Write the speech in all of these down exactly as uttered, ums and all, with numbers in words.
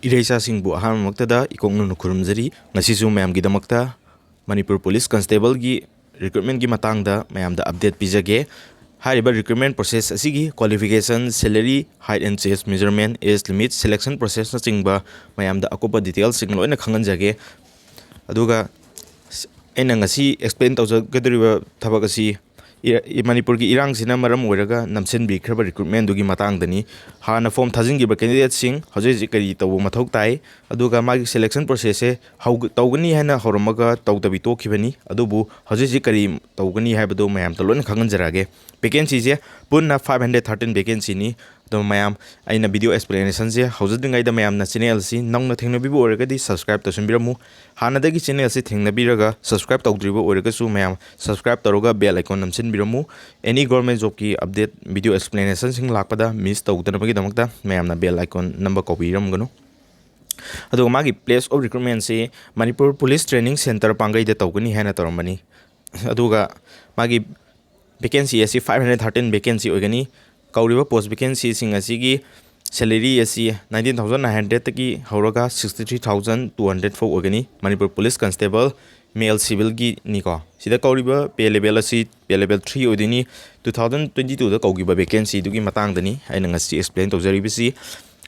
ꯏꯔꯩꯆꯥꯁꯤꯡꯕꯨ ꯑꯍꯥꯟꯕꯃꯛꯇꯗ ꯏꯀꯣꯛ ꯅꯧꯅ ꯈꯨꯔꯨꯝꯖꯔꯤ꯫ ꯉꯁꯤꯁꯨ ꯃꯌꯥꯝꯒꯤꯗꯃꯛꯇ ꯃꯅꯤꯄꯨꯔ ꯄꯨꯂꯤꯁ ꯀꯟꯁꯇꯦꯕꯜꯒꯤ ꯔꯤꯀ꯭ꯔꯨꯠꯃꯦꯟꯒꯤ ꯃꯇꯥꯡꯗ ꯃꯌꯥꯝꯗ ꯑꯞꯗꯦꯠ ꯄꯤꯖꯒꯦ꯫ ꯍꯥꯏꯔꯤꯕ ꯔꯤꯀ꯭ꯔꯨꯠꯃꯦꯟ ꯄ꯭ꯔꯣꯁꯦꯁ ꯑꯁꯤꯒꯤ qualification, salary, height and chest measurement, age limit, selection processꯅꯆꯤꯡꯕ ꯃꯌꯥꯝꯗ ꯑꯀꯨꯞꯄ ꯗꯤꯇꯦꯜꯁꯤꯡ ꯂꯣꯏꯅ ꯈꯪꯍꯟꯖꯒꯦ꯫ ꯑꯗꯨꯒ ꯑꯩꯅ ꯉꯁꯤ ꯑꯦꯛꯁꯄ꯭ꯂꯦꯟ ꯇꯧꯖꯒꯗꯧꯔꯤꯕ ꯊꯕꯛ ꯑꯁꯤ ꯏ-, ꯃꯅꯤꯄꯨꯔꯒꯤ ꯏꯔꯥꯡꯁꯤꯅ ꯃꯔꯝ ꯑꯣꯏꯔꯒ ꯅꯝꯁꯤꯟꯕꯤꯈ꯭ꯔꯕ ꯔꯤꯀ꯭ꯔꯨꯠꯃꯦꯟꯗꯨꯒꯤ ꯃꯇꯥꯡꯗꯅꯤ꯫ ꯍꯥꯟꯅ ꯐꯣꯝ ꯊꯥꯖꯤꯟꯈꯤꯕ ꯀꯦꯟꯗꯤꯗꯦꯠꯁꯤꯡ ꯍꯧꯖꯤꯛ ꯍꯧꯖꯤꯛ ꯀꯔꯤ ꯇꯧꯕ ꯃꯊꯧ ꯇꯥꯏ, ꯑꯗꯨꯒ ꯃꯥꯒꯤ ꯁꯦꯂꯦꯛꯁꯟ ꯄ꯭ꯔꯣꯁꯦꯁꯁꯦ ꯍꯧ-, ꯇꯧꯒꯅꯤ ꯍꯥꯏꯅ ꯍꯧꯔꯝꯃꯒ ꯇꯧꯗꯕꯤ ꯇꯣꯛꯈꯤꯕꯅꯤ, ꯑꯗꯨꯕꯨ ꯍꯧꯖꯤꯛ ꯍꯧꯖꯤꯛ ꯀꯔꯤ ꯇꯧꯒꯅꯤ ꯍꯥꯏꯕꯗꯨ ꯃꯌꯥꯝꯗ ꯂꯣꯏꯅ ꯈꯪꯍꯟꯖꯔꯛꯑꯒꯦ꯫ ꯚꯦꯀꯦꯟꯁꯤꯁꯦ ꯄꯨꯟꯅ five hundred thirteen ꯚꯦꯀꯦꯟꯁꯤꯅꯤ꯫ ꯑꯗꯣ ꯃꯌꯥꯝ, ꯑꯩꯅ ꯚꯤꯗꯤꯑꯣ ꯑꯦꯛꯁꯄ꯭ꯂꯦꯅꯦꯁꯟꯁꯦ ꯍꯧꯖꯗ꯭ꯔꯤꯉꯩꯗ ꯃꯌꯥꯝꯅ ꯆꯦꯅꯦꯜꯁꯤ ꯅꯧꯅ ꯊꯦꯡꯅꯕꯤꯕ ꯑꯣꯏꯔꯒꯗꯤ ꯁꯕꯁꯀ꯭ꯔꯥꯏꯕ ꯇꯧꯁꯤꯟꯕꯤꯔꯝꯃꯨ꯫ ꯍꯥꯟꯅꯗꯒꯤ ꯆꯦꯅꯦꯜꯁꯤ ꯊꯦꯡꯅꯕꯤꯔꯒ ꯁꯕꯁꯀ꯭ꯔꯥꯏꯕ ꯇꯧꯗ꯭ꯔꯤꯕ ꯑꯣꯏꯔꯒꯁꯨ ꯃꯌꯥꯝ ꯁꯕꯁꯀ꯭ꯔꯥꯏꯕ ꯇꯧꯔꯒ ꯕꯦꯜ ꯑꯥꯏꯀꯣꯟ ꯅꯝꯁꯤꯟꯕꯤꯔꯝꯃꯨ꯫ ꯑꯦꯅꯤ ꯒꯣꯔꯃꯦꯟ ꯖꯣꯕꯀꯤ ꯑꯞꯗꯦꯠ ꯚꯤꯗꯤꯑꯣ ꯑꯦꯛꯁꯄ꯭ꯂꯦꯅꯦꯁꯟꯁꯤꯡ ꯂꯥꯛꯄꯗ ꯃꯤꯁ ꯇꯧꯗꯅꯕꯒꯤꯗꯃꯛꯇ ꯃꯌꯥꯝꯅ ꯕꯦꯜ ꯑꯥꯏꯀꯣꯟ ꯅꯝꯕ ꯀꯥꯎꯕꯤꯔꯝꯒꯅꯨ꯫ ꯑꯗꯨꯒ ꯃꯥꯒꯤ place of recruitmentꯁꯤ ꯃꯅꯤꯄꯨꯔ ꯄꯨꯂꯤꯁ ꯇ꯭ꯔꯦꯅꯤꯡ ꯁꯦꯟꯇꯔ ꯄꯥꯡꯒꯩꯗ ꯇꯧꯒꯅꯤ ꯍꯥꯏꯅ ꯇꯧꯔꯝꯕꯅꯤ꯫ ꯑꯗꯨꯒ ꯃꯥꯒꯤ ꯚꯦꯀꯦꯟꯁꯤ ꯑꯁꯤ five hundred thirteen ꯚꯦꯀꯦꯟꯁꯤ ꯑꯣꯏꯒꯅꯤ꯫ ꯀꯧꯔꯤꯕ ꯄꯣꯁ ꯚꯦꯀꯦꯟꯁꯤꯁꯤꯡ ꯑꯁꯤꯒꯤ ꯁꯦꯂꯔꯤ ꯑꯁꯤ nineteen thousand nine hundredꯇꯒꯤ ꯍꯧꯔꯒ sixty three thousand two hundred ꯐꯥꯎ ꯑꯣꯏꯒꯅꯤ꯫ ꯃꯅꯤꯄꯨꯔ ꯄꯨꯂꯤꯁ ꯀꯟꯁꯇꯦꯕꯜ, ꯃꯦꯜ ꯁꯤꯚꯤꯜꯒꯤꯅꯤꯀꯣ꯫ ꯁꯤꯗ ꯀꯧꯔꯤꯕ ꯄꯦ ꯂꯦꯚꯦꯜ ꯑꯁꯤ ꯄꯦ ꯂꯦꯚꯦꯜ three ꯑꯣꯏꯗꯣꯏꯅꯤ꯫ Two thousand twenty twoꯗ ꯀꯧꯈꯤꯕ ꯚꯦꯀꯦꯟꯁꯤꯗꯨꯒꯤ ꯃꯇꯥꯡꯗꯅꯤ ꯑꯩꯅ ꯉꯁꯤ ꯑꯦꯛꯁꯄ꯭ꯂꯦꯟ ꯇꯧꯖꯔꯤꯕꯁꯤ꯫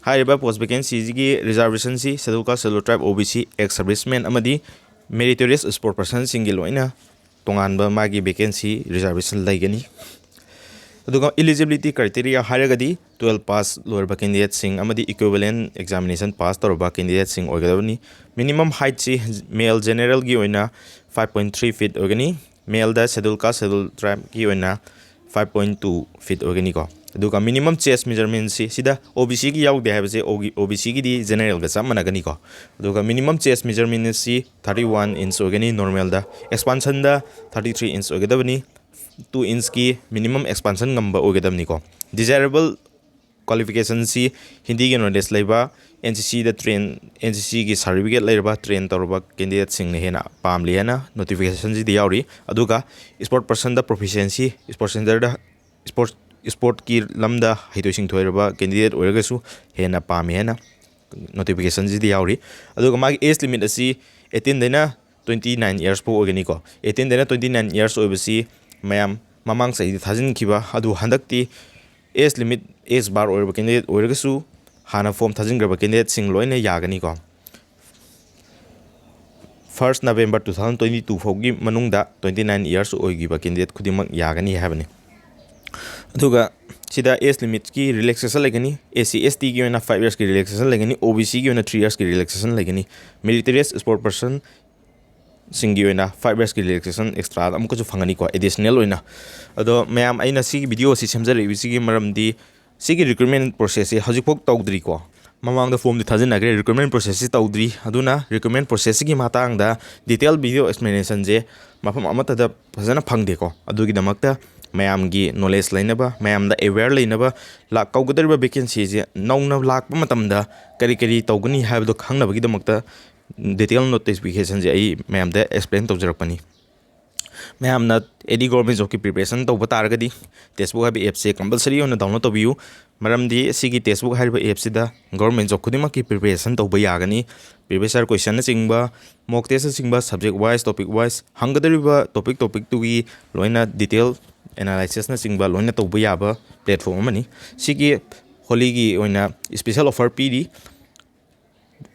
ꯍꯥꯏꯔꯤꯕ ꯄꯣꯁ ꯚꯦꯀꯦꯟꯁꯤꯁꯤꯒꯤ ꯔꯤꯖꯥꯔꯕꯦꯁꯟꯁꯤ Scheduled Caste, Scheduled Tribe, O B C, ex serviceman ꯑꯃꯗꯤ meritorious sport personꯁꯤꯡꯒꯤ ꯂꯣꯏꯅ ꯇꯣꯉꯥꯟꯕ ꯃꯥꯒꯤ ꯚꯦꯀꯦꯟꯁꯤ ꯔꯤꯖꯥꯔꯕꯦꯁꯟ ꯂꯩꯒꯅꯤ꯫ ꯑꯗꯨꯒ eligibility criteria ꯍꯥꯏꯔꯒꯗꯤ twelve ꯄꯥꯁ ꯂꯣꯏꯔꯕ ꯀꯦꯟꯗꯤꯗꯦꯠꯁꯤꯡ ꯑꯃꯗꯤ ꯏꯀ꯭ꯋꯤꯚꯦꯂꯦꯟ ꯑꯦꯛꯖꯥꯃꯤꯅꯦꯁꯟ ꯄꯥꯁ ꯇꯧꯔꯕ ꯀꯦꯟꯗꯤꯗꯦꯠꯁꯤꯡ ꯑꯣꯏꯒꯗꯕꯅꯤ꯫ ꯃꯤꯅꯤꯃꯝ ꯍꯥꯏꯠꯁꯤ ꯃꯦꯜ ꯖꯦꯅꯔꯦꯜꯒꯤ ꯑꯣꯏꯅ five point three feet ꯑꯣꯏꯒꯅꯤ꯫ ꯃꯦꯜꯗ Scheduled Caste, Scheduled Tribeꯀꯤ ꯑꯣꯏꯅ five point two feet ꯑꯣꯏꯒꯅꯤꯀꯣ꯫ ꯑꯗꯨꯒ ꯃꯤꯅꯤꯃꯝ ꯆꯦꯁ ꯃꯦꯖꯔꯃꯦꯟꯁꯤ ꯁꯤꯗ O B Cꯒꯤ ꯌꯥꯎꯗꯦ ꯍꯥꯏꯕꯁꯦ, O B Cꯒꯤꯗꯤ ꯖꯦꯅꯔꯦꯜꯒ ꯆꯞ ꯃꯥꯟꯅꯒꯅꯤꯀꯣ꯫ ꯑꯗꯨꯒ ꯃꯤꯅꯤꯃꯝ ꯆꯦꯁ ꯃꯦꯖꯔꯃꯦꯟ ꯑꯁꯤ thirty one inch ꯑꯣꯏꯒꯅꯤ ꯅꯣꯔꯃꯦꯜꯗ, ꯑꯦꯛꯁꯄꯥꯟꯁꯟꯗ thirty three inch ꯑꯣꯏꯒꯗꯕꯅꯤ꯫ Two inchꯀꯤ ꯃꯤꯅꯤꯃꯝ ꯑꯦꯛꯁꯄꯥꯟꯁꯟ ꯉꯝꯕ ꯑꯣꯏꯒꯗꯕꯅꯤꯀꯣ꯫ Desirable qualificationꯁꯤ ꯍꯤꯟꯗꯤꯒꯤ ꯅꯣꯂꯦꯖ ꯂꯩꯕ, NCCꯗ ꯇ꯭ꯔꯦꯟ, NCCꯒꯤ ꯁꯥꯔꯇꯤꯐꯤꯀꯦꯠ ꯂꯩꯔꯕ, ꯇ꯭ꯔꯦꯟ ꯇꯧꯔꯕ ꯀꯦꯟꯗꯤꯗꯦꯠꯁꯤꯡꯅ ꯍꯦꯟꯅ ꯄꯥꯝꯂꯤ ꯍꯥꯏꯅ ꯅꯣꯇꯤꯐꯤꯀꯦꯁꯟꯁꯤꯗ ꯌꯥꯎꯔꯤ꯫ ꯑꯗꯨꯒ ꯏꯁꯄꯣꯔꯠ ꯄꯔꯁꯟꯗ ꯄ꯭ꯔꯣꯐꯤꯁꯤꯌꯦꯟꯁꯤ, ꯏꯁꯄꯣꯔꯠ ꯁꯦꯟꯇꯔꯗ ꯏꯁꯄꯣꯔꯠ, ꯏꯁꯄꯣꯔꯠꯀꯤ ꯂꯝꯗ ꯍꯩꯊꯣꯏ ꯁꯤꯡꯊꯣꯏꯔꯕ ꯀꯦꯟꯗꯤꯗꯦꯠ ꯑꯣꯏꯔꯒꯁꯨ ꯍꯦꯟꯅ ꯄꯥꯝꯃꯤ ꯍꯥꯏꯅ ꯅꯣꯇꯤꯐꯤꯀꯦꯁꯟꯁꯤꯗ ꯌꯥꯎꯔꯤ꯫ ꯑꯗꯨꯒ ꯃꯥꯒꯤ ꯑꯦꯖ ꯂꯤꯃꯤꯠ ꯑꯁꯤ ꯑꯩꯠꯇꯤꯟꯗꯩꯅ ꯇ꯭ꯋꯦꯟꯇꯤ ꯅꯥꯏꯟ ꯏꯌꯔꯁ ꯐꯥꯎ ꯑꯣꯏꯒꯅꯤꯀꯣ꯫ ꯑꯩꯠꯇꯤꯟꯗꯩꯅ ꯇ꯭ꯋꯦꯟꯇꯤ ꯅꯥꯏꯟ ꯏꯌꯔꯁ ꯑꯣꯏꯕꯁꯤ ꯃꯌꯥꯝ ꯃꯃꯥꯡ ꯆꯍꯤꯗ ꯊꯥꯖꯤꯟꯈꯤꯕ ꯑꯗꯨ ꯍꯟꯗꯛꯇꯤ ꯑꯦꯖ ꯂꯤꯃꯤꯠ, ꯑꯦꯖ ꯕꯥꯔ ꯑꯣꯏꯔꯕ ꯀꯦꯟꯗꯤꯗꯦꯠ ꯑꯣꯏꯔꯒꯁꯨ ꯍꯥꯟꯅ ꯐꯣꯝ ꯊꯥꯖꯤꯟꯈ꯭ꯔꯕ ꯀꯦꯟꯗꯤꯗꯦꯠꯁꯤꯡ ꯂꯣꯏꯅ ꯌꯥꯒꯅꯤꯀꯣ꯫ First November two thousand twenty two ꯐꯥꯎꯒꯤ ꯃꯅꯨꯡꯗ ꯇ꯭ꯋꯦꯟꯇꯤ ꯅꯥꯏꯟ ꯏꯌꯔꯁ ꯑꯣꯏꯈꯤꯕ ꯀꯦꯟꯗꯤꯗꯦꯠ ꯈꯨꯗꯤꯡꯃꯛ ꯌꯥꯒꯅꯤ ꯍꯥꯏꯕꯅꯤ꯫ ꯑꯗꯨꯒ ꯁꯤꯗ ꯑꯦꯖ ꯂꯤꯃꯤꯠꯀꯤ ꯔꯤꯂꯦꯛꯁꯦꯁꯟ ꯂꯩꯒꯅꯤ꯫ ꯑꯦꯁ ꯁꯤ ꯑꯦꯁ ꯇꯤꯒꯤ ꯑꯣꯏꯅ ꯐꯥꯏꯚ ꯏꯌꯔꯁꯀꯤ ꯔꯤꯂꯦꯛꯁꯦꯁꯟ ꯂꯩꯒꯅꯤ, ꯑꯣ ꯕꯤ ꯁꯤꯒꯤ ꯑꯣꯏꯅ ꯊ꯭ꯔꯤ ꯏꯌꯔꯁꯀꯤ ꯔꯤꯂꯦꯛꯁꯦꯁꯟ ꯂꯩꯒꯅꯤ, ꯃꯤꯂꯤꯇꯔꯤꯁ ꯁ꯭ꯄꯣꯔꯠ ꯄꯔꯁꯟꯁꯤꯡꯒꯤ ꯑꯣꯏꯅ ꯐꯥꯏꯚ ꯏꯌꯔꯁꯀꯤ ꯔꯤꯂꯦꯛꯁꯦꯁꯟ ꯑꯦꯛꯁꯇ꯭ꯔꯥ ꯑꯃꯨꯛꯀꯁꯨ ꯐꯪꯒꯅꯤꯀꯣ, ꯑꯦꯗꯤꯁꯅꯦꯜ ꯑꯣꯏꯅ꯫ ꯑꯗꯣ ꯃꯌꯥꯝ, ꯑꯩꯅ ꯁꯤꯒꯤ ꯚꯤꯗꯤꯑꯣ ꯑꯁꯤ ꯁꯦꯝꯖꯔꯛꯏꯕꯁꯤꯒꯤ ꯃꯔꯝꯗꯤ ꯁꯤꯒꯤ ꯔꯤꯀ꯭ꯔꯨꯠꯃꯦꯟ ꯄ꯭ꯔꯣꯁꯦꯁꯁꯦ ꯍꯧꯖꯤꯛꯐꯥꯎ ꯇꯧꯗ꯭ꯔꯤꯀꯣ꯫ ꯃꯃꯥꯡꯗ ꯐꯣꯝꯗꯤ ꯊꯥꯖꯤꯟꯅꯈ꯭ꯔꯦ, ꯔꯤꯀ꯭ꯔꯨꯠꯃꯦꯟ ꯄ꯭ꯔꯣꯁꯦꯁꯁꯤ ꯇꯧꯗ꯭ꯔꯤ꯫ ꯑꯗꯨꯅ ꯔꯤꯀ꯭ꯔꯨꯠꯃꯦꯟ ꯄ꯭ꯔꯣꯁꯦꯁꯁꯤꯒꯤ ꯃꯇꯥꯡꯗ ꯗꯤꯇꯦꯜ ꯚꯤꯗꯤꯑꯣ ꯑꯦꯛꯁꯄ꯭ꯂꯦꯅꯦꯁꯟꯁꯦ ꯃꯐꯝ ꯑꯃꯠꯇꯗ ꯐꯖꯅ ꯐꯪꯗꯦꯀꯣ꯫ ꯑꯗꯨꯒꯤꯗꯃꯛꯇ ꯃꯌꯥꯝꯒꯤ ꯅꯣꯂꯦꯖ ꯂꯩꯅꯕ, ꯃꯌꯥꯝꯗ ꯑꯦꯋꯦꯌꯔ ꯂꯩꯅꯕ, ꯂꯥꯛ-, ꯀꯧꯒꯗꯧꯔꯤꯕ ꯚꯦꯀꯦꯟꯁꯤꯁꯦ ꯅꯧꯅ ꯂꯥꯛꯄ ꯃꯇꯝꯗ ꯀꯔꯤ ꯀꯔꯤ ꯇꯧꯒꯅꯤ ꯍꯥꯏꯕꯗꯣ ꯈꯪꯅꯕꯒꯤꯗꯃꯛꯇ ꯗꯤꯇꯦꯜ ꯅꯣꯇꯤꯐꯤꯀꯦꯁꯟꯁꯦ ꯑꯩ ꯃꯌꯥꯝꯗ ꯑꯦꯛꯁꯄ꯭ꯂꯦꯟ ꯇꯧꯖꯔꯛꯄꯅꯤ꯫ ꯃꯌꯥꯝꯅ ꯑꯦꯅꯤ ꯒꯣꯔꯃꯦꯟ ꯖꯣꯕꯀꯤ ꯄ꯭ꯔꯤꯄꯦꯔꯦꯁꯟ ꯇꯧꯕ ꯇꯥꯔꯒꯗꯤ ꯇꯦꯛꯁꯕꯨꯛ ꯍꯥꯏꯕ ꯑꯦꯞꯁꯦ ꯀꯝꯄꯜꯁꯔꯤ ꯑꯣꯏꯅ ꯗꯥꯎꯟꯂꯣꯗ ꯇꯧꯕꯤꯌꯨ꯫ ꯃꯔꯝꯗꯤ ꯁꯤꯒꯤ ꯇꯦꯛꯁꯕꯨꯛ ꯍꯥꯏꯔꯤꯕ ꯑꯦꯞꯁꯤꯗ ꯒꯣꯔꯃꯦꯟ ꯖꯣꯕ ꯈꯨꯗꯤꯡꯃꯛꯀꯤ ꯄ꯭ꯔꯤꯄꯦꯔꯦꯁꯟ ꯇꯧꯕ ꯌꯥꯒꯅꯤ꯫ ꯄ꯭ꯔꯤꯚꯤꯌꯁ ꯏꯌꯔ ꯀꯣꯏꯁꯟꯅꯆꯤꯡꯕ, ꯃꯣꯛ ꯇꯦꯁꯅꯆꯤꯡꯕ, ꯁꯕꯖꯦꯛ ꯋꯥꯏꯁ, ꯇꯣꯄꯤꯛ ꯋꯥꯏꯁ, ꯍꯪꯒꯗꯧꯔꯤꯕ ꯇꯣꯄꯤꯛ ꯇꯣꯄꯤꯛꯇꯨꯒꯤ ꯂꯣꯏꯅ ꯗꯤꯇꯦꯜ ꯑꯦꯅꯥꯂꯥꯏꯁꯤꯁꯅꯆꯤꯡꯕ ꯂꯣꯏꯅ ꯇꯧꯕ ꯌꯥꯕ ꯄ꯭ꯂꯦꯠꯐꯣꯝ ꯑꯃꯅꯤ꯫ ꯁꯤꯒꯤ ꯍꯣꯂꯤꯒꯤ ꯑꯣꯏꯅ ꯏꯁꯄꯤꯁꯦꯜ ꯑꯣꯐꯔ ꯄꯤꯔꯤ꯫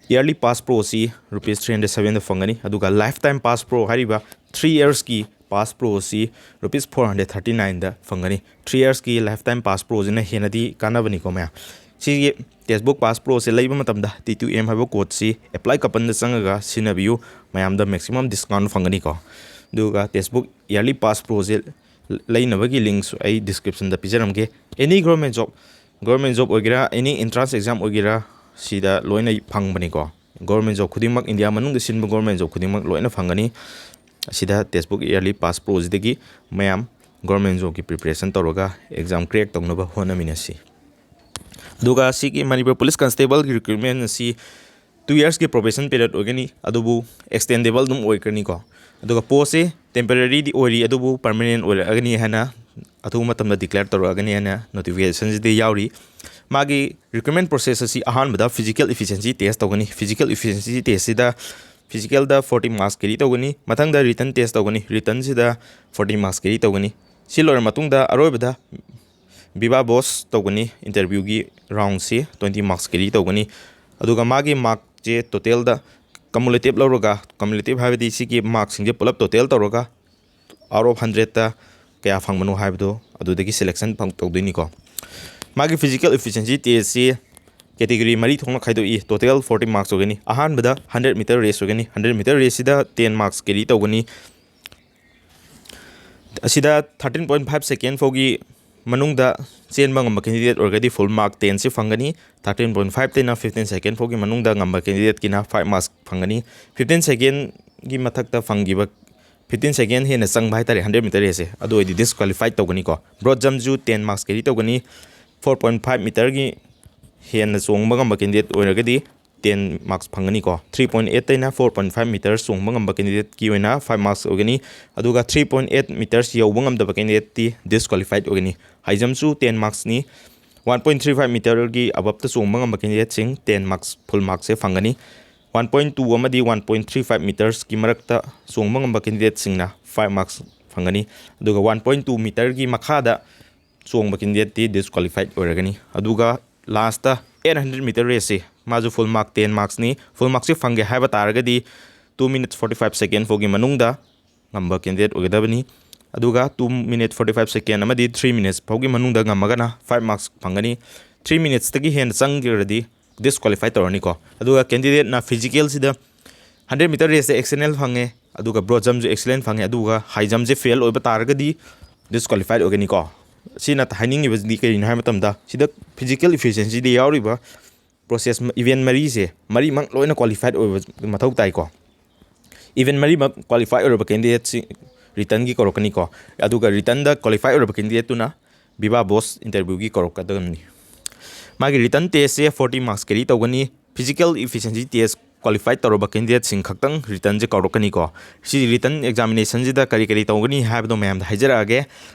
ꯏꯌꯔꯂꯤ ꯄꯥꯁ ꯄ꯭ꯔꯣꯁꯤ ꯔꯨꯄꯤꯁ ꯊ꯭ꯔꯤ ꯍꯟꯗ꯭ꯔꯦꯠ ꯁꯕꯦꯟꯗ ꯐꯪꯒꯅꯤ, ꯑꯗꯨꯒ ꯂꯥꯏꯐ ꯇꯥꯏꯝ ꯄꯥꯁ ꯄ꯭ꯔꯣ ꯍꯥꯏꯔꯤꯕ ꯊ꯭ꯔꯤ ꯏꯌꯔꯁꯀꯤ ꯄꯥꯁ ꯄ꯭ꯔꯣꯁꯤ ꯔꯨꯄꯤꯁ ꯐꯣꯔ ꯍꯟꯗ꯭ꯔꯦꯠ ꯊꯥꯔꯇꯤ ꯅꯥꯏꯟꯗ ꯐꯪꯒꯅꯤ꯫ ꯊ꯭ꯔꯤ ꯏꯌꯔꯁꯀꯤ ꯂꯥꯏꯐ ꯇꯥꯏꯝ ꯄꯥꯁ ꯄ꯭ꯔꯣꯁꯤꯅ ꯍꯦꯟꯅꯗꯤ ꯀꯥꯟꯅꯕꯅꯤꯀꯣ ꯃꯌꯥꯝ꯫ ꯁꯤꯒꯤ ꯇꯦꯛꯁꯕꯨꯛ ꯄꯥꯁ ꯄ꯭ꯔꯣꯁꯦ ꯂꯩꯕ ꯃꯇꯝꯗ ꯇꯤ ꯇꯨ ꯑꯦꯝ ꯍꯥꯏꯕ ꯀꯣꯗꯁꯤ ꯑꯦꯄ꯭ꯂꯥꯏ ꯀꯄꯟꯗ ꯆꯪꯉꯒ ꯁꯤꯖꯤꯟꯅꯕꯤꯌꯨ꯫ ꯃꯌꯥꯝꯗ ꯃꯦꯛꯁꯤꯃꯝ ꯗꯤꯁꯀꯥꯎꯟ ꯐꯪꯒꯅꯤꯀꯣ꯫ ꯑꯗꯨꯒ ꯇꯦꯛꯁꯕꯨꯛ ꯏꯌꯔꯂꯤ ꯄꯥꯁ ꯄ꯭ꯔꯣꯁꯦ ꯂꯩꯅꯕꯒꯤ ꯂꯤꯡꯁꯨ ꯑꯩ ꯗꯤꯁꯀ꯭ꯔꯤꯞꯁꯟꯗ ꯄꯤꯖꯔꯝꯒꯦ꯫ Any government job, government job ꯑꯣꯏꯒꯦꯔꯥ, ꯑꯦꯅꯤ ꯑꯦꯟꯇ꯭ꯔꯥꯟꯁ ꯑꯦꯛꯖꯥꯝ ꯑꯣꯏꯒꯦꯔꯥ, ꯁꯤꯗ ꯂꯣꯏꯅ ꯐꯪꯕꯅꯤꯀꯣ꯫ ꯒꯣꯔꯃꯦꯟ ꯖꯣꯕ ꯈꯨꯗꯤꯡꯃꯛ, ꯏꯟꯗꯤꯌꯥ ꯃꯅꯨꯡꯗ ꯁꯤꯟꯕ ꯒꯣꯔꯃꯦꯟ ꯖꯣꯕ ꯈꯨꯗꯤꯡꯃꯛ ꯂꯣꯏꯅ ꯐꯪꯒꯅꯤ꯫ ꯑꯁꯤꯗ ꯇꯦꯛꯁꯕꯨꯛ ꯏꯌꯔꯂꯤ ꯄꯥꯁ ꯄ꯭ꯔꯣꯁꯤꯗꯒꯤ ꯃꯌꯥꯝ ꯒꯣꯔꯃꯦꯟ ꯖꯣꯕꯀꯤ ꯄ꯭ꯔꯤꯄꯦꯔꯦꯁꯟ ꯇꯧꯔꯒ ꯑꯦꯛꯖꯥꯝ ꯀ꯭ꯔꯦꯛ ꯇꯧꯅꯕ ꯍꯣꯠꯅꯃꯤꯟꯅꯁꯤ꯫ ꯑꯗꯨꯒ ꯁꯤꯒꯤ ꯃꯅꯤꯄꯨꯔ ꯄꯨꯂꯤꯁ ꯀꯟꯁꯇꯦꯕꯜꯒꯤ ꯔꯤꯀ꯭ꯔꯨꯠꯃꯦꯟ ꯑꯁꯤ ꯇꯨ ꯏꯌꯔꯁꯀꯤ ꯄ꯭ꯔꯣꯕꯦꯁꯟ ꯄꯤꯔꯤꯌꯗ ꯑꯣꯏꯒꯅꯤ, ꯑꯗꯨꯕꯨ ꯑꯦꯛꯁꯇꯦꯟꯗꯦꯕꯜ ꯑꯗꯨꯝ ꯑꯣꯏꯒꯅꯤꯀꯣ꯫ ꯑꯗꯨꯒ ꯄꯣꯁꯁꯦ ꯇꯦꯝꯄꯔꯦꯔꯤꯗꯤ ꯑꯣꯏꯔꯤ, ꯑꯗꯨꯕꯨ ꯄꯔꯃꯅꯦꯟ ꯑꯣꯏꯔꯛꯑꯒꯅꯤ ꯍꯥꯏꯅ ꯑꯊꯨꯕ ꯃꯇꯝꯗ ꯗꯤꯀ꯭ꯂꯦꯌꯔ ꯇꯧꯔꯛꯑꯒꯅꯤ ꯍꯥꯏꯅ ꯅꯣꯇꯤꯐꯤꯀꯦꯁꯟꯁꯤꯗ ꯌꯥꯎꯔꯤ꯫ ꯃꯥꯒꯤ recruitment process ꯑꯁꯤ ꯑꯍꯥꯟꯕꯗ physical efficiency test ꯇꯧꯒꯅꯤ꯫ Physical efficiency test ꯁꯤꯗ physicalꯗ forty marks carry ꯇꯧꯒꯅꯤ, ꯃꯊꯪꯗ written test ꯇꯧꯒꯅꯤ, writtenꯁꯤꯗ forty marks carry ꯇꯧꯒꯅꯤ꯫ ꯁꯤ ꯂꯣꯏꯔ ꯃꯇꯨꯡꯗ ꯑꯔꯣꯏꯕꯗ viva voce ꯇꯧꯒꯅꯤ, interviewꯒꯤ roundꯁꯤ twenty marks carry ꯇꯧꯒꯅꯤ꯫ ꯑꯗꯨꯒ ꯃꯥꯒꯤ markꯁꯦ totalꯗ cumulative ꯂꯧꯔꯒ, cumulative ꯍꯥꯏꯕꯗꯤ ꯁꯤꯒꯤ markꯁꯤꯡꯁꯦ ꯄꯨꯂꯞ total ꯇꯧꯔꯒ out of hundredꯇ ꯀꯌꯥ ꯐꯪꯕꯅꯣ ꯍꯥꯏꯕꯗꯣ ꯑꯗꯨꯗꯒꯤ selection ꯐꯪ-, ꯇꯧꯗꯣꯏꯅꯤꯀꯣ꯫ ꯃꯥꯒꯤ physical efficiency testꯁꯤ category ꯃꯔꯤ ꯊꯣꯛꯅ ꯈꯥꯏꯗꯣꯛꯏ꯫ Total forty marks ꯑꯣꯏꯒꯅꯤ꯫ ꯑꯍꯥꯟꯕꯗ hundred meter race ꯑꯣꯏꯒꯅꯤ꯫ Hundred meter raceꯁꯤꯗ ten marks carry ꯇꯧꯒꯅꯤ꯫ ꯑꯁꯤꯗ thirteen point five second ꯐꯥꯎꯒꯤ ꯃꯅꯨꯡꯗ ꯆꯦꯟꯕ ꯉꯝꯕ candidate ꯑꯣꯏꯔꯒꯗꯤ full mark tenꯁꯤ ꯐꯪꯒꯅꯤ꯫ Thirteen point fiveꯇꯩꯅ fifteen second ꯐꯥꯎꯒꯤ ꯃꯅꯨꯡꯗ ꯉꯝꯕ candidateꯀꯤꯅ five marks ꯐꯪꯒꯅꯤ꯫ Fifteen secondꯒꯤ ꯃꯊꯛꯇ ꯐꯪꯈꯤꯕ, fifteen second ꯍꯦꯟꯅ ꯆꯪꯕ ꯍꯥꯏꯇꯥꯔꯦ hundred meter raceꯁꯦ, ꯑꯗꯨ ꯑꯣꯏꯔꯗꯤ disqualified ꯇꯧꯒꯅꯤꯀꯣ꯫ Broad jumpꯁꯨ ten marks carry ꯇꯧꯒꯅꯤ꯫ Four point five meterꯒꯤ ꯍꯦꯟꯅ ꯆꯣꯡꯕ ꯉꯝꯕ candidate ꯑꯣꯏꯔꯒꯗꯤ ten marks ꯐꯪꯒꯅꯤꯀꯣ꯫ Three point eightꯇꯩꯅ four point five meters ꯆꯣꯡꯕ ꯉꯝꯕ candidateꯀꯤ ꯑꯣꯏꯅ five marks ꯑꯣꯏꯒꯅꯤ꯫ ꯑꯗꯨꯒ three point eight meters ꯌꯧꯕ ꯉꯝꯗꯕ candidateꯇꯤ disqualified ꯑꯣꯏꯒꯅꯤ꯫ High jumpꯁꯨ ten marksꯅꯤ꯫ One point three five meterꯒꯤ aboveꯇ ꯆꯣꯡꯕ ꯉꯝꯕ candidateꯁꯤꯡ ten marks, full marksꯁꯦ ꯐꯪꯒꯅꯤ꯫ One point two ꯑꯃꯗꯤ one point three five metersꯀꯤ ꯃꯔꯛꯇ ꯆꯣꯡꯕ ꯉꯝꯕ candidateꯁꯤꯡꯅ five marks ꯐꯪꯒꯅꯤ꯫ ꯑꯗꯨꯒ one point two meterꯒꯤ ꯃꯈꯥꯗ ꯆꯣꯡꯕ candidateꯇꯤ disqualified ꯑꯣꯏꯔꯒꯅꯤ꯫ ꯑꯗꯨꯒ lastꯇ eight hundred meter raceꯁꯤ, ꯃꯥꯁꯨ full mark ten marksꯅꯤ꯫ Full marksꯁꯤ ꯐꯪꯒꯦ ꯍꯥꯏꯕ ꯇꯥꯔꯒꯗꯤ two minutes forty five second ꯐꯥꯎꯒꯤ ꯃꯅꯨꯡꯗ ꯉꯝꯕ candidate ꯑꯣꯏꯒꯗꯕꯅꯤ꯫ ꯑꯗꯨꯒ two minute forty five second ꯑꯃꯗꯤ three minutes ꯐꯥꯎꯒꯤ ꯃꯅꯨꯡꯗ ꯉꯝꯃꯒꯅ five marks ꯐꯪꯒꯅꯤ꯫ Three minutesꯇꯒꯤ ꯍꯦꯟꯅ ꯆꯪꯈ꯭ꯔꯗꯤ disqualify ꯇꯧꯔꯅꯤꯀꯣ꯫ ꯑꯗꯨꯒ candidateꯅ physicalꯁꯤꯗ hundred meter raceꯇ excellent ꯐꯪꯉꯦ, ꯑꯗꯨꯒ broad jumpꯁꯨ excellent ꯐꯪꯉꯦ, ꯑꯗꯨꯒ high jumpꯁꯦ fail ꯑꯣꯏꯕ ꯇꯥꯔꯒꯗꯤ disqualified ꯑꯣꯏꯒꯅꯤꯀꯣ꯫ ꯁꯤꯅ ꯍꯥꯏꯅꯤꯡꯉꯤꯕꯁꯤꯗꯤ ꯀꯔꯤꯅꯣ ꯍꯥꯏꯕ ꯃꯇꯝꯗ, ꯁꯤꯗ physical efficiencyꯗ ꯌꯥꯎꯔꯤꯕ process, event ꯃꯔꯤꯁꯦ, ꯃꯔꯤꯃꯛ ꯂꯣꯏꯅ qualified ꯑꯣꯏꯕ ꯃꯊꯧ ꯇꯥꯏꯀꯣ꯫ Event ꯃꯔꯤꯃꯛ qualify ꯑꯣꯏꯔꯕ candidateꯁꯤ writtenꯒꯤ ꯀꯧꯔꯛꯀꯅꯤꯀꯣ꯫ ꯑꯗꯨꯒ writtenꯗ qualify ꯑꯣꯏꯔꯕ candidateꯇꯨꯅ viva voce interviewꯒꯤ ꯀꯧꯔꯛꯀꯗꯕꯅꯤ꯫ ꯃꯥꯒꯤ written testꯁꯦ forty marks carry ꯇꯧꯒꯅꯤ꯫ Physical efficiency test qualified ꯇꯧꯔꯕ candidateꯁꯤꯡ ꯈꯛꯇꯪ writtenꯁꯦ ꯀꯧꯔꯛꯀꯅꯤꯀꯣ꯫ ꯁꯤ written examinationꯁꯤꯗ ꯀꯔꯤ ꯀꯔꯤ ꯇꯧꯒꯅꯤ ꯍꯥꯏꯕꯗꯣ ꯃꯌꯥꯝꯗ ꯍꯥꯏꯖꯔꯛꯑꯒꯦ꯫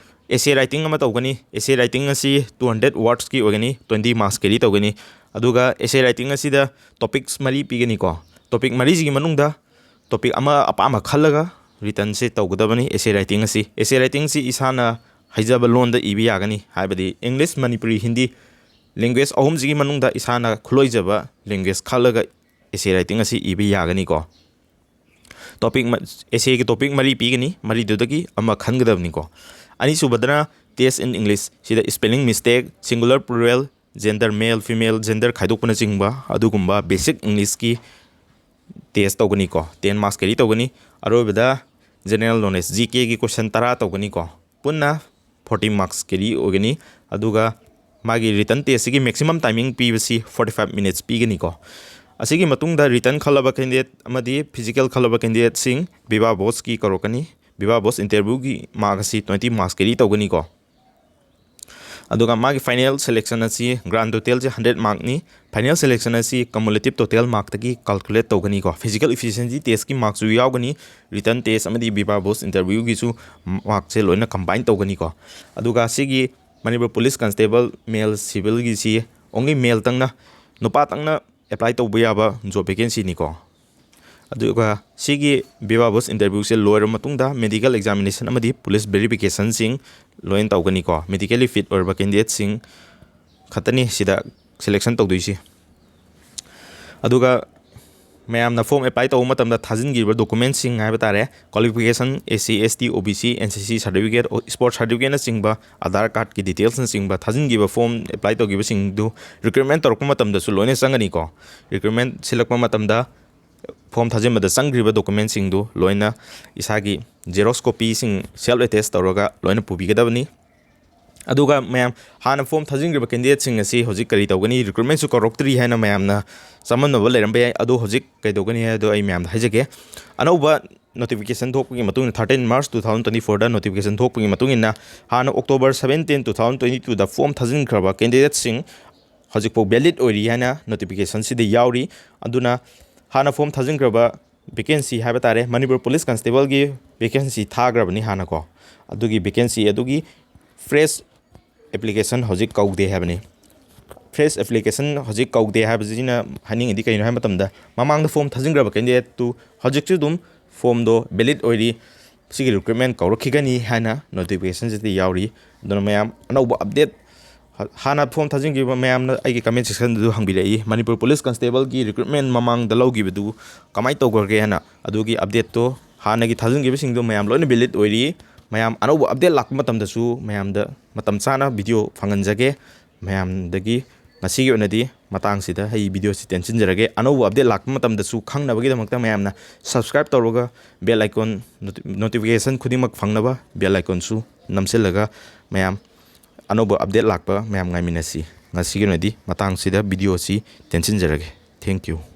essay writing ꯑꯃ ꯇꯧꯒꯅꯤ꯫ Essay writing ꯑꯁꯤ two hundred wordsꯀꯤ ꯑꯣꯏꯒꯅꯤ, twenty marks carry ꯇꯧꯒꯅꯤ꯫ ꯑꯗꯨꯒ essay writing ꯑꯁꯤꯗ topics ꯃꯔꯤ ꯄꯤꯒꯅꯤꯀꯣ꯫ Topic ꯃꯔꯤꯁꯤꯒꯤ ꯃꯅꯨꯡꯗ topic ꯑꯃ ꯑꯄꯥꯝꯕ ꯈꯜꯂꯒ writtenꯁꯦ ꯇꯧꯒꯗꯕꯅꯤ essay writing ꯑꯁꯤ꯫ Essay writingꯁꯤ ꯏꯁꯥꯅ ꯍꯩꯖꯕ ꯂꯣꯟꯗ ꯏꯕ ꯌꯥꯒꯅꯤ, ꯍꯥꯏꯕꯗꯤ English, Manipuri, Hindi language ꯑꯍꯨꯝꯁꯤꯒꯤ ꯃꯅꯨꯡꯗ ꯏꯁꯥꯅ ꯈꯨꯂꯣꯏꯖꯕ language ꯈꯜꯂꯒ essay writing ꯑꯁꯤ ꯏꯕ ꯌꯥꯒꯅꯤꯀꯣ꯫ Topic essayꯒꯤ topic ꯃꯔꯤ ꯄꯤꯒꯅꯤ, ꯃꯔꯤꯗꯨꯗꯒꯤ ꯑꯃ ꯈꯟꯒꯗꯕꯅꯤꯀꯣ꯫ ꯑꯅꯤꯁꯨꯕꯗꯅ test in English, ꯁꯤꯗ spelling mistake, singular plural, gender male female, gender ꯈꯥꯏꯗꯣꯛꯄꯅꯆꯤꯡꯕ ꯑꯗꯨꯒꯨꯝꯕ basic Englishꯀꯤ test ꯇꯧꯒꯅꯤꯀꯣ꯫ Ten marks carry ꯇꯧꯒꯅꯤ꯫ ꯑꯔꯣꯏꯕꯗ general knowledge, GKꯒꯤ question ꯇꯔꯥ ꯇꯧꯒꯅꯤꯀꯣ꯫ ꯄꯨꯟꯅ forty marks carry ꯑꯣꯏꯒꯅꯤ꯫ ꯑꯗꯨꯒ ꯃꯥꯒꯤ written testꯁꯤꯒꯤ maximum timing ꯄꯤꯕꯁꯤ forty five minutes ꯄꯤꯒꯅꯤꯀꯣ꯫ ꯑꯁꯤꯒꯤ ꯃꯇꯨꯡꯗ written ꯈꯜꯂꯕ candidate ꯑꯃꯗꯤ physical ꯈꯜꯂꯕ candidateꯁꯤꯡ Viva Voceꯀꯤ ꯀꯧꯔꯛꯀꯅꯤ꯫ Viva Voce interviewꯒꯤ mark ꯑꯁꯤ twenty marks carry ꯇꯧꯒꯅꯤꯀꯣ꯫ ꯑꯗꯨꯒ ꯃꯥꯒꯤ final selection ꯑꯁꯤ grand totalꯁꯦ hundred markꯅꯤ꯫ Final selection ꯑꯁꯤ cumulative total markꯇꯒꯤ calculate ꯇꯧꯒꯅꯤꯀꯣ꯫ Physical efficiency testꯀꯤ markꯁꯨ ꯌꯥꯎꯒꯅꯤ꯫ Written test ꯑꯃꯗꯤ Viva Voce interviewꯒꯤꯁꯨ markꯁꯦ ꯂꯣꯏꯅ combine ꯇꯧꯒꯅꯤꯀꯣ꯫ ꯑꯗꯨꯒ ꯁꯤꯒꯤ Manipur Police Constable male civilꯒꯤꯁꯤ only maleꯇꯪꯅ, ꯅꯨꯄꯥꯇꯪꯅ apply ꯇꯧꯕ ꯌꯥꯕ job vacancyꯅꯤꯀꯣ꯫ ꯑꯗꯨꯒ ꯁꯤꯒꯤ Viva Voce interviewꯁꯦ ꯂꯣꯏꯔꯕ ꯃꯇꯨꯡꯗ medical examination ꯑꯃꯗꯤ police verificationꯁꯤꯡ ꯂꯣꯏꯅ ꯇꯧꯒꯅꯤꯀꯣ꯫ Medically fit ꯑꯣꯏꯔꯕ candidateꯁꯤꯡ ꯈꯛꯇꯅꯤ ꯁꯤꯗ selection ꯇꯧꯗꯣꯏꯁꯤ꯫ ꯑꯗꯨꯒ ꯃꯌꯥꯝꯅ form apply ꯇꯧꯕ ꯃꯇꯝꯗ ꯊꯥꯖꯤꯟꯈꯤꯕ documentꯁꯤꯡ ꯍꯥꯏꯕ ꯇꯥꯔꯦ, qualification, SC, ST, OBC, NCC certificate, sport certificateꯅꯆꯤꯡꯕ, Aadhaar cardꯀꯤ detailsꯅꯆꯤꯡꯕ ꯊꯥꯖꯤꯟꯈꯤꯕ form apply ꯇꯧꯈꯤꯕꯁꯤꯡꯗꯨ recruitment ꯇꯧꯔꯛꯄ ꯃꯇꯝꯗꯁꯨ ꯂꯣꯏꯅ ꯆꯪꯒꯅꯤꯀꯣ꯫ Recruitment ꯁꯤꯜꯂꯛꯄ ꯃꯇꯝꯗ form ꯊꯥꯖꯤꯟꯕꯗ ꯆꯪꯈ꯭ꯔꯤꯕ documentꯁꯤꯡꯗꯨ ꯂꯣꯏꯅ ꯏꯁꯥꯒꯤ xerox copyꯁꯤꯡ self attest ꯇꯧꯔꯒ ꯂꯣꯏꯅ ꯄꯨꯕꯤꯒꯗꯕꯅꯤ꯫ ꯑꯗꯨꯒ ꯃꯌꯥꯝ, ꯍꯥꯟꯅ form ꯊꯥꯖꯤꯟꯈ꯭ꯔꯤꯕ candidateꯁꯤꯡ ꯑꯁꯤ ꯍꯧꯖꯤꯛ ꯀꯔꯤ ꯇꯧꯒꯅꯤ, recruitmentꯁꯨ ꯀꯧꯔꯛꯇ꯭ꯔꯤ ꯍꯥꯏꯅ ꯃꯌꯥꯝꯅ ꯆꯃꯝꯅꯕ ꯂꯩꯔꯝꯕ ꯌꯥꯏ꯫ ꯑꯗꯣ ꯍꯧꯖꯤꯛ ꯀꯩꯗꯧꯒꯅꯤ ꯍꯥꯏꯕꯗꯣ ꯑꯩ ꯃꯌꯥꯝꯗ ꯍꯥꯏꯖꯒꯦ꯫ ꯑꯅꯧꯕ notification ꯊꯣꯛꯄꯒꯤ ꯃꯇꯨꯡ ꯏꯟꯅ, thirteen March two thousand twenty fourꯗ notification ꯊꯣꯛꯄꯒꯤ ꯃꯇꯨꯡ ꯏꯟꯅ, ꯍꯥꯟꯅ October seventeen, two thousand twenty twoꯗ form ꯊꯥꯖꯤꯟꯈ꯭ꯔꯕ candidateꯁꯤꯡ ꯍꯧꯖꯤꯛꯐꯥꯎ valid ꯑꯣꯏꯔꯤ ꯍꯥꯏꯅ notificationꯁꯤꯗ ꯌꯥꯎꯔꯤ꯫ ꯑꯗꯨꯅ ꯍꯥꯟꯅ form ꯊꯥꯖꯤꯟꯈ꯭ꯔꯕ vacancy ꯍꯥꯏꯕ ꯇꯥꯔꯦ, ꯃꯅꯤꯄꯨꯔ Police Constableꯒꯤ vacancy ꯊꯥꯈ꯭ꯔꯕꯅꯤ ꯍꯥꯟꯅꯀꯣ꯫ ꯑꯗꯨꯒꯤ vacancy ꯑꯗꯨꯒꯤ ꯐ꯭ꯔꯦꯁ ꯑꯦꯄ꯭ꯂꯤꯀꯦꯁꯟ ꯍꯧꯖꯤꯛ ꯀꯧꯗꯦ ꯍꯥꯏꯕꯅꯤ꯫ ꯐ꯭ꯔꯦꯁ ꯑꯦꯄ꯭ꯂꯤꯀꯦꯁꯟ ꯍꯧꯖꯤꯛ ꯀꯧꯗꯦ ꯍꯥꯏꯕꯁꯤꯅ ꯍꯥꯏꯅꯤꯡꯉꯤꯗꯤ ꯀꯩꯅꯣ ꯍꯥꯏꯕ ꯃꯇꯝꯗ, ꯃꯃꯥꯡꯗ ꯐꯣꯝ ꯊꯥꯖꯤꯟꯈ꯭ꯔꯕ ꯀꯦꯟꯗꯤꯗꯦꯠꯇꯨ ꯍꯧꯖꯤꯛꯁꯨ ꯑꯗꯨꯝ ꯐꯣꯝꯗꯣ ꯚꯦꯂꯤꯠ ꯑꯣꯏꯔꯤ, ꯁꯤꯒꯤ ꯔꯤꯀ꯭ꯔꯨꯠꯃꯦꯟ ꯀꯧꯔꯛꯈꯤꯒꯅꯤ ꯍꯥꯏꯅ ꯅꯣꯇꯤꯐꯤꯀꯦꯁꯟꯁꯤꯗ ꯌꯥꯎꯔꯤ꯫ ꯑꯗꯨꯅ ꯃꯌꯥꯝ ꯑꯅꯧꯕ ꯑꯞꯗꯦꯠ, ꯍꯥꯟꯅ ꯐꯣꯝ ꯊꯥꯖꯤꯟꯈꯤꯕ ꯃꯌꯥꯝꯅ ꯑꯩꯒꯤ ꯀꯃꯦꯟ ꯁꯦꯛꯁꯟꯗꯁꯨ ꯍꯪꯕꯤꯔꯛꯏ, ꯃꯅꯤꯄꯨꯔ ꯄꯨꯂꯤꯁ ꯀꯟꯁꯇꯦꯕꯜꯒꯤ ꯔꯤꯀ꯭ꯔꯨꯠꯃꯦꯟ ꯃꯃꯥꯡꯗ ꯂꯧꯈꯤꯕꯗꯨ ꯀꯃꯥꯏꯅ ꯇꯧꯈ꯭ꯔꯒꯦ ꯍꯥꯏꯅ꯫ ꯑꯗꯨꯒꯤ ꯑꯞꯗꯦꯠꯇꯣ, ꯍꯥꯟꯅꯒꯤ ꯊꯥꯖꯤꯟꯈꯤꯕꯁꯤꯡꯗꯣ ꯃꯌꯥꯝ ꯂꯣꯏꯅ ꯚꯦꯂꯤꯠ ꯑꯣꯏꯔꯤ꯫ ꯃꯌꯥꯝ ꯑꯅꯧꯕ ꯑꯞꯗꯦꯠ ꯂꯥꯛꯄ ꯃꯇꯝꯗꯁꯨ ꯃꯌꯥꯝꯗ ꯃꯇꯝ ꯆꯥꯅ ꯚꯤꯗꯤꯑꯣ ꯐꯪꯍꯟꯖꯒꯦ꯫ ꯃꯌꯥꯝꯗꯒꯤ ꯉꯁꯤꯒꯤ ꯑꯣꯏꯅꯗꯤ ꯃꯇꯥꯡꯁꯤꯗ ꯑꯩ ꯚꯤꯗꯤꯑꯣꯁꯤ ꯇꯦꯟꯁꯤꯟꯖꯔꯒꯦ꯫ ꯑꯅꯧꯕ ꯑꯞꯗꯦꯠ ꯂꯥꯛꯄ ꯃꯇꯝꯗꯁꯨ ꯈꯪꯅꯕꯒꯤꯗꯃꯛꯇ ꯃꯌꯥꯝꯅ ꯁꯕꯁꯀ꯭ꯔꯥꯏꯕ ꯇꯧꯔꯒ ꯕꯦꯜ ꯑꯥꯏꯀꯣꯟ, ꯅꯣꯇꯤꯐꯤꯀꯦꯁꯟ ꯈꯨꯗꯤꯡꯃꯛ ꯐꯪꯅꯕ ꯕꯦꯜ ꯑꯥꯏꯀꯣꯟꯁꯨ ꯅꯝꯁꯤꯜꯂꯒ ꯃꯌꯥꯝ ꯑꯅꯧꯕ ꯑꯞꯗꯦꯠ ꯂꯥꯛꯄ ꯃꯌꯥꯝ ꯉꯥꯏꯃꯤꯟꯅꯁꯤ꯫ ꯉꯁꯤꯒꯤ ꯑꯣꯏꯅꯗꯤ ꯃꯇꯥꯡꯁꯤꯗ ꯚꯤꯗꯤꯑꯣꯁꯤ ꯇꯦꯟꯁꯤꯟꯖꯔꯒꯦ꯫ Thank you꯫